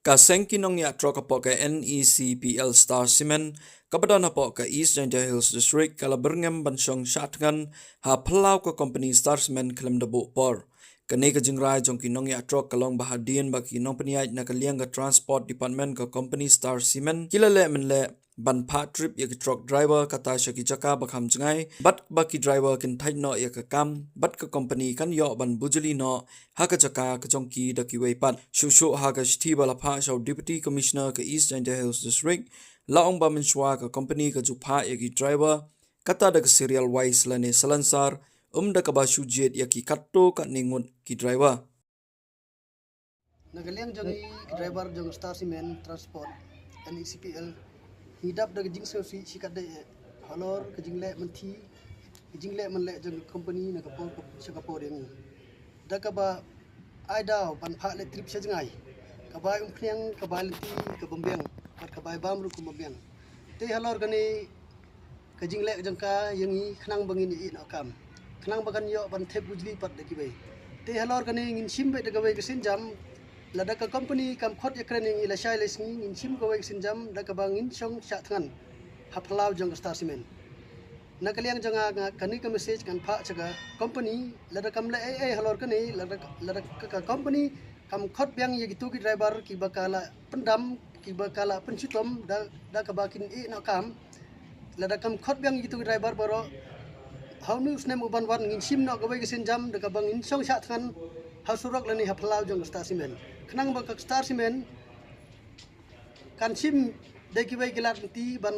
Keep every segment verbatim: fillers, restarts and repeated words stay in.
Ka seng ki nongïaid trok hapoh ka NECPL Star Cement kaba don hapoh ka East Jaintia Hills District ka la byrngem ban shong shah thngan ha phyllaw ka company Star Cement khlem da buh por. Kane ka jingrai jong ki nongïaid trok ka long ba hadien ba ki nongpynïaid na ka liang ka Transport Department ka company Star Cement ki la leh mynleh ban phah trip ïa ki truck driver kata sha ki jaka ba kham jngai, bad ba ki driver kin thait noh ïa ka kam, bad ka company kan ïoh ban bujli noh ha ka jaka ka jong ki da kiwei pat. Shuh shuh ha ka shithi ba la phah sha u Deputy Commissioner ka East Jaintia Hills District, la ong ba mynshuwa ka company ka ju phah ïa ki driver kata da ka serial wise lane salonsar, ym da kaba shu jied ïa ki katto katne ngut ki driver. Na ka liang jong i ki driver jong Star Cement Transport, NECPL, ngi dap da ka jingsngewsih shikatdei halor ka jingleh mynthi, ka jingleh mynleh jong ka company na ka por ka, sha ka por ïa ngi. Da kaba ai daw ban phah leh trip sha jngai, kaba ai umphniang, kaba ai lynti ka bym biang, bad kaba ai bam ruh ka bym biang. Te halor kane ka jingleh jong ka ïa ngi khnang ba ngin ïeh noh kam, khnang ba kan ïoh ban thep bujli pat da kiwei. Te halor kane ngin shim beit da kawei ka sienjam, lada ka company kam khot ïakren ïa ngi lashai lashisngi, ngin shim kawei ka sienjam da kaba ngin shong shah thngan ha phyllaw jong ka Star Cement. Na ka liang jong nga, nga kane ka message ngan phah sha ka company, lada kam leh ei ei halor kane, lada, lada ka, ka company kam khot biang ïa kito ki driver kiba ka la pyndam, kiba ka la pynshitom da, da kaba kin ïeh noh kam. Lada kam khot biang ïa kito ki driver baroh, ha une u snem uban wan ngin shim noh kawei ka sienjam da kaba ngin shong shah thngan ha surok lane ha phyllaw jong ka Star Cement, khnang ba ka Star Cement kan shim da kiwei ki lad lynti ban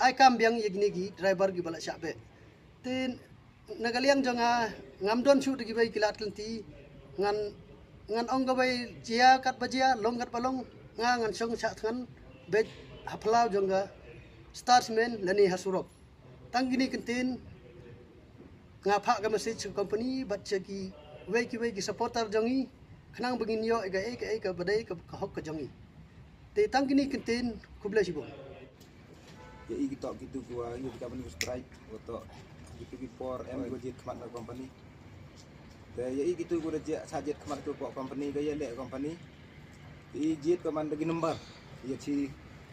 ai kam biang ïa kine ki driver kiba la shah beh. Te na ka liang jong nga, ngam don shuh da kiwei ki lad ki lynti, ngan, ngan ong kawei jia katba jia, long katba long, nga ngan shong shah thngan beit ha phyllaw jong ka Star Cement lane ha surok. Tang kine ki ktien nga phah ka message sha ka company bad sha kiwei kiwei ki supporter jong ngi, khnang ba ngin ïoh ïa kaei kaei kaba dei ka, ka hok ka jong ngi. Te tang kine ki ktien, khublei shibun. Ïa i kito kitu kiwa ïa kita bani strike, wato kitu ki por em kiwa jied khmat na company. Te ïa i kitu kiwa da jied, sa jied khmat tu hapoh company, ka ïaleh company. I jied ko man da ki number, ïa chi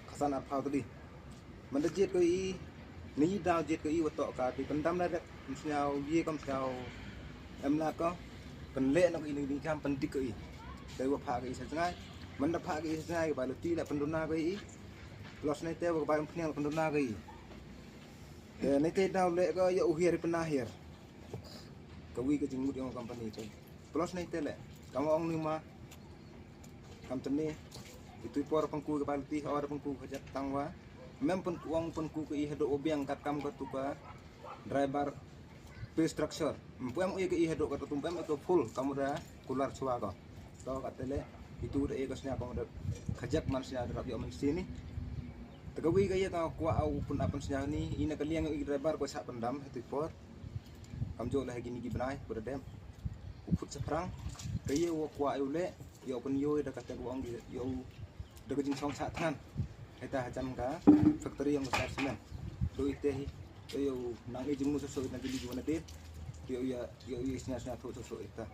khasan arphaw tylli. Man da jied ko i, ni daw jied ko i wato ka, te pyndam direct, ym sñiaw ïa, kam sñiaw em la ko, pynleh na ko i, ni kam pyndik ko i. Te wa phah ko i sha jngai, man da phah ko i sha jngai, ba luti la pynduna ko i. Plus nai te wa ba em pniang pynduna ko i. Te nai te daw leh ko ïa u hiar i pynna hiar. Ka wi ka jingmut ïa u company te. Plus nai te leh. Kam ong ni ma. Kam tene. Itu i por pynku ka balti, or pynku ka jat tang wa. Mem pynku ong pynku ka i haduh u biang kat kam ka tu ka driver pay structure. Ym pu em u ïa ka i haduh ka tu, ym pu em u tu full kam u da kular chwa ko. To ka te leh. Itu da ïa ka sñiaw kam u da khajak man sñiaw da rap ïa man sini. Te ka wi ka ïa ka kwah u pun apan sñiaw ni, i na ka liang i driver ko sa pyndam, hati por. Kam jooh leh ha kini ki bnai, ko da dem. U khut sa phrang, ka ïa wa kwah u leh, ïa u pynïoh da ka te ko ong ïa u da ka jingsong sah thngan. Heta ha jan ka factory ong ka Star Cement. Do i te hi, ïa u nang i jingmu sa so i na kini ki wana te. Ïa u ïa, ïa u ïa sñiaw sñiaw tho so so ita.